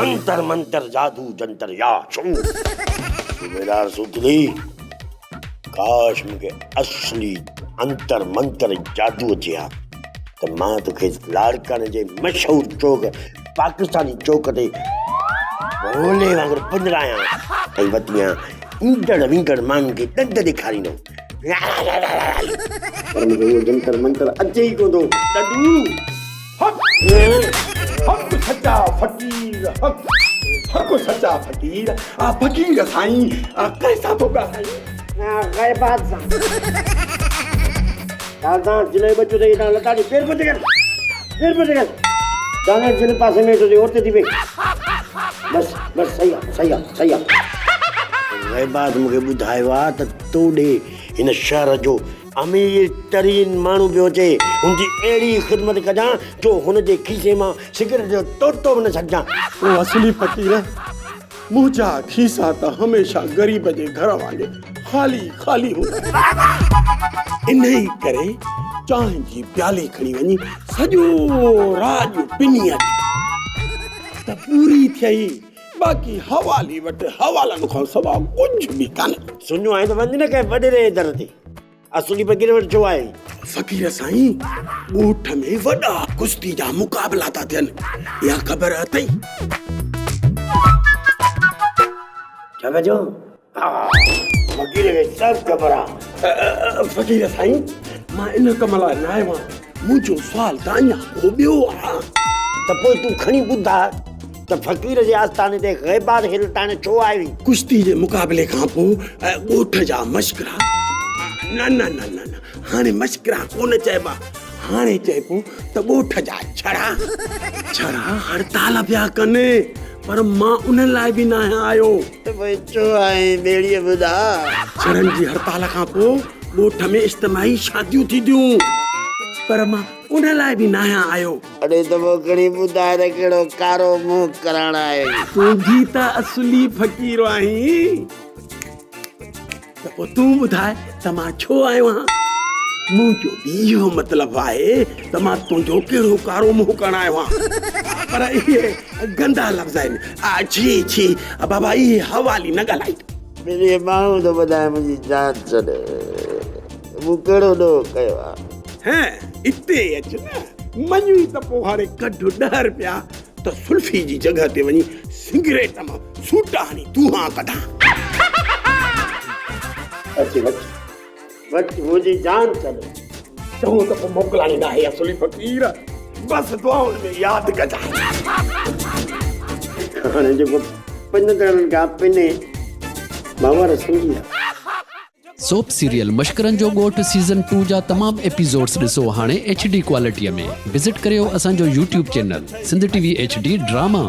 انتر منتر جادو جنتر يا شو. صوبيدار سوتلي، ڪاش مون کي اصلي انتر منتر جادو اچي ها ته مان توکي لاڙڪاڻي جي مشهور چوڪ پاڪستاني چوڪ تي ڀولي وانگر پڃرايان ۽ وتيان ايندڙ ويندڙ ماڻهن کي ڏند ڏيکاريندو. پر مون کي اهو جنتر منتر اچي ئي ڪونه ٿو. ڏڏو! حق حق سچا فقير حق حق سچا فقير آ فقير سائين آ ڪنهن سان ٿو ڳالهائين؟ غيبات سان. دادا جلي بچو ٿي تان لتاڙي پير پوئتي ڪر پير پوئتي ڪر دادا جن پاسي ۾ ويٺو ٿي اوتي ٿي ويهه بس بس صحيح آ صحيح آ صحيح آ. غيبات مون کي ٻڌايو آ ته تو ڏي هن شهر جو امير ترين ماڻهو پيو اچي، هن جي اهڙي خدمت ڪجان جو هن جي کيسي مان سگريٽ جو ٽوٽو به نه ڇڏجان. او اصلي فقير، منهنجا کيسا ته هميشه غريب جي گهر وانگي خالي خالي هوندا آهن. انهيء ڪري چانهه جي پيالي کڻي وڃي سڄو راڄ پني اچ ته پوري ٿئي. باقي حوالي وٽ حوالن کان سوا ڪجهه به ڪانهي. سڃو آهين ته وڃ نه ڪنهن وڏيري جي در تي. اصلي فقير وٽ ڇو آيو آهين؟ فقير سائين، ڳوٺ ۾ وڏا ڪشتي جا مقابلا ٿا ٿين، اها خبر اٿئي؟ ڇا پيا چئو؟ ها، فقير کي سڀ خبر آ. فقير سائين، مان ان ڪم لاء نه آيو آهيان. منهنجو سوال ته اڃا ڪو ٻيو آ. ته پوء تون کڻي ٻڌاء ته فقير جي آستاني تي غيبات کي لٽائڻ ڇو آيو آهين؟ ڪشتي جي مقابلي کان پوء ڳوٺ جا مشڪرا، نه نه نه نه نه هاڻي مشڪرا ڪونه چئبا، هاڻي چئبو ته ڳوٺ جا ڇڙا، ڇڙا هڙتال پيا ڪن، پر مان انهن لاء به ناهيان آيو. ته پوء ڇو آئين ٻيڙيء ٻڌاء؟ ڇڙن جي هڙتال کان پوء ڳوٺ ۾ اجتماعي شاديون ٿينديون، پر مان ان لاء به ناهيان آيو. اڙي ته پوء کڻي ٻڌاء ته ڪهڙو ڪارو منهن ڪرائڻ آيو آهين؟ تون به ته اصلي فقير آهين، ته پوء تون ٻڌاء ته مان ڇو آيو آهيان؟ منهنجو به اهو مطلب آهي ته مان تنهنجو ڪهڙو ڪارو منهن ڪرڻ آيو آهيان. پر اهي گندا لفظ آهن. ڇي ڇي بابا اهي حوالي نه ڳالهائي. مڙئي ماڻهو ٿو ٻڌائي منهنجي جان ڇڏ مون ڪهڙو ڏوهه ڪيو آ. هين اتي اچ نه مڃوئي ته پوء هاڻي ڪڍ ڏهه رپيا ته سلفي جي جڳهه تي وڃي سگريٽ مان سوٽا هڻي دونهان ڪڍان. اچ وٺ وٺ منهنجي جان ڇڏ. چڱو ته پوء موڪلاڻي ناهي اصلي فقير بس دعائن ۾ ياد ڪجانء. هاڻي جيڪو پنندڙن کان پني ڀنور سمجهي ويا. سوپ سيريل مشڪرن جو ڳوٺ سيزن ٽو جا تمام ايپيسوڊس ڏسو هاڻي ايڇ ڊي ڪوالٽي ۾ وزٽ ڪريو اسان جو YouTube channel Sindh T V H D drama.